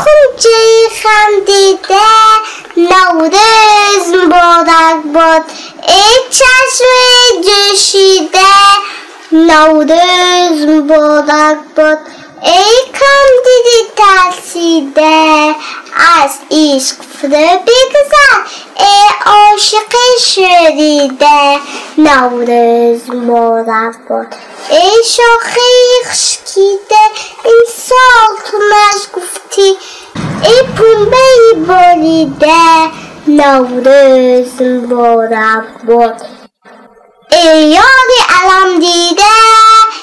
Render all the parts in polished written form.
غنچه خندیده نوروز مبارک باد. ای چشم جوشیده نوروز مبارک باد. ای کم دیدی ترسیده از عشق فرو بگذر، ای عاشق شوریده نوروز مبارک باد. ای شاخه خشکیده این سال تو نشگفتی، ای پنبه باریده نوروز مبارک باد. ای یار علم دیده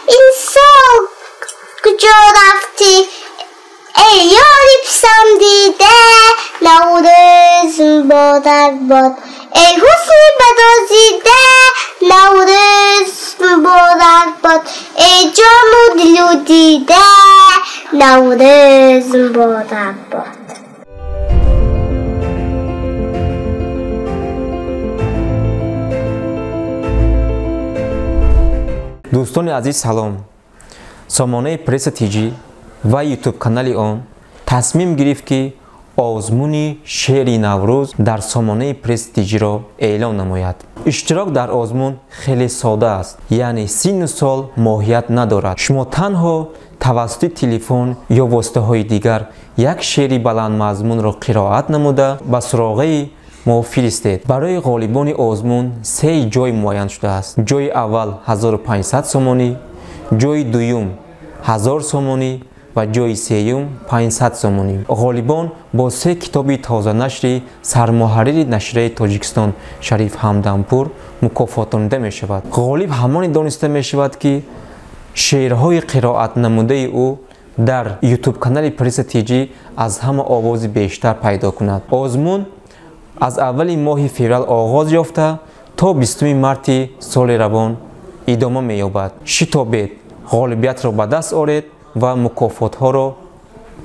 این سال کجا رفتی، ای یاری پسندیده نوروز مبارک باد. ای حسن بدازیده نوروز مبارک باد. ای جان و دل و دیده نوروز مبارک باد. Дӯстони азиз, салом. Сомонаи Пресса ТЖ ва ютуб канали он тасмим гирифт, ки озмуни шеъри Наврӯз дар сомонаи Пресса ТЖ-ро эълон намояд. Иштирок дар озмун хеле сода аст, яъне синну сол моҳият надорад. Шумо танҳо тавассути телефон ё воситаҳои дигар як шеъри баландмазмунро қироат намуда ба суроғаи мо фиристед. Барои ғолибони озмун се ҷой муайян шудааст. Ҷои аввал 1500 сомонӣ, ҷои дуюм 1000 сомонӣ ва ҷои сеюм 500 сомонӣ. Ғолибон бо се китоби тозанашри сармуҳаррири нашрияи Тоҷикистон Шариф Ҳамдампур мукофотонида мешавад. Ғолиб ҳамоне дониста мешавад, ки шеърҳои қироатнамудаи ӯ дар ютуб-канали Пресса ТЖ аз ҳама овози бештар пайдо кунад. Озмун аз аввали моҳи феврал оғоз ёфта то 20 марти соли равон идома меёбад. Шитобед, ғолибиятро ба даст оред ва мукофотҳоро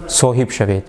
соҳиб шавед.